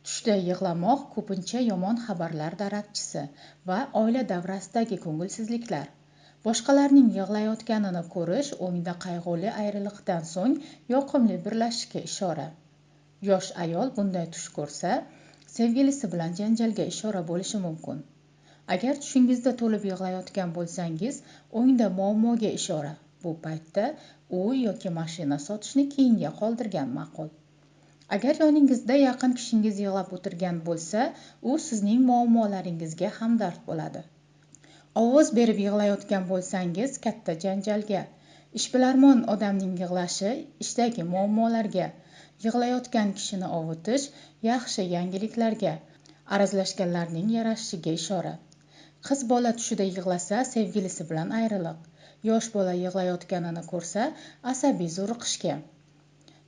Tushda yig'lamoq ko'pincha yomon xabarlar darakchisi va oila davrasidagi ko'ngilsizliklar. Boshqalarning yig'layotganini ko'rish o'ngda qayg'uli ayriliqdan so'ng yoqimli birlashishga ishora. Yosh ayol bunday tush ko'rsa, sevgilisi bilan janjalga ishora bo'lishi mumkin. Agar tushingizda to'lib yig'layotgan bo'lsangiz, o'ngda muammoga ishora. Bu paytda uy yoki mashina sotishni keyinga qoldirgan ma'qul. Agar yoningizda yaqin kishingiz yig'lab o'tirgan bo'lsa, u sizning muammolaringizga hamdard bo'ladi. Ovoz berib yig'layotgan bo'lsangiz, katta janjalga, ishbilarmon odamning yig'lashi ishdagi muammolarga, yig'layotgan kishini ovutish yaxshi yangiliklarga, arazlashganlarning yarashishiga ishora. Qiz bola tushida yig'lasa, sevgilisi bilan ayriliq. Yosh bola yig'layotganini ko'rsa, asabiy zo'riqishga.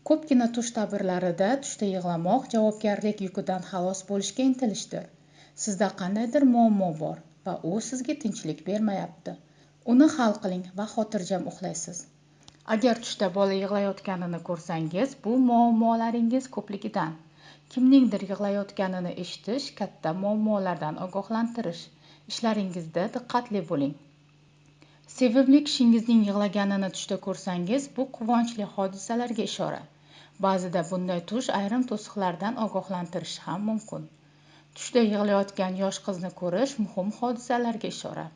Ko'pgina tush ta'birlarida tushda yig'lamoq javobgarlik yukidan xalos bo'lishga intilishdir. Sizda qandaydir muammo bor va u sizga tinchlik bermayapti. Uni hal qiling va xotirjam uxlaysiz. Agar tushda bola yig'layotganini ko'rsangiz, bu muammolaringiz ko'pligidan. Kimningdir yig'layotganini eshitish katta muammolardan ogohlantirish. Ishlaringizda diqqatli bo'ling. Sevimli kishingizning yig'laganini tushda ko'rsangiz, bu quvonchli hodisalarga ishora. Ba'zida bunday tush ayrim to'siqlardan ogohlantirishi ham mumkin. Tushda yig'layotgan yosh qizni ko'rish muhim hodisalarga ishora.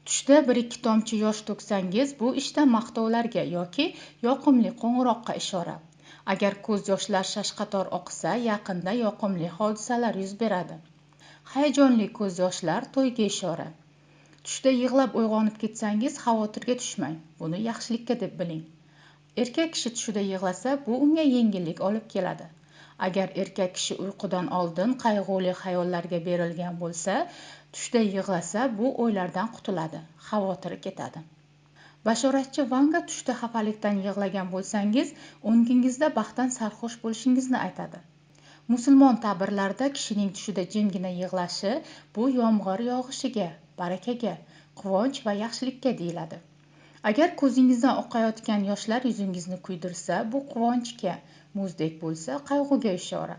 Tushda 1-2 tomchi yosh to'ksangiz, bu ishda maqtovlarga yoki yoqimli qo'ng'iroqqa ishora. Agar ko'z yoshlar shashqator oqsa, yaqinda yoqimli hodisalar yuz beradi. Hayajonli ko'z yoshlar to'yga ishora. Tushda yig'lab uyg'onib ketsangiz, xavotirga tushmang. Buni yaxshilikka deb biling. Erkak kishi tushida yig'lasa, bu unga yengillik olib keladi. Agar erkak kishi uyqudan oldin qayg'uli xayollarga berilgan bo'lsa, tushda yig'lasa, bu o'ylardan qutuladi, xavotiri ketadi. Bashoratchi Vanga tushda xafalikdan yig'lagan bo'lsangiz, o'ngingizda baxtdan sarxush bo'lishingizni aytadi. Musulmon ta'birlarida kishining tushida jimgina yig'lashi bu yomg'ir yog'ishiga, barakaga, quvonch va yaxshilikka deyiladi. Agar ko'zingizdan oqayotgan yoshlar yuzingizni kuydirsa, bu quvonchga, muzdek bo'lsa, qayg'uga ishora.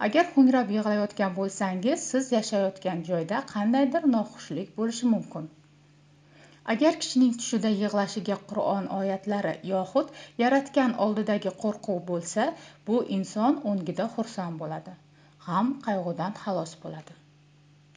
Agar ho'ngrab yig'layotgan bo'lsangiz, siz yashayotgan joyda qandaydir noxushlik bo'lishi mumkin. Agar kishining tushida yig'lashiga Qur'on oyatlari yoxud yaratgan oldidagi qo'rquv bo'lsa, bu inson o'ngida xursand bo'ladi, g'am qayg'udan xalos bo'ladi.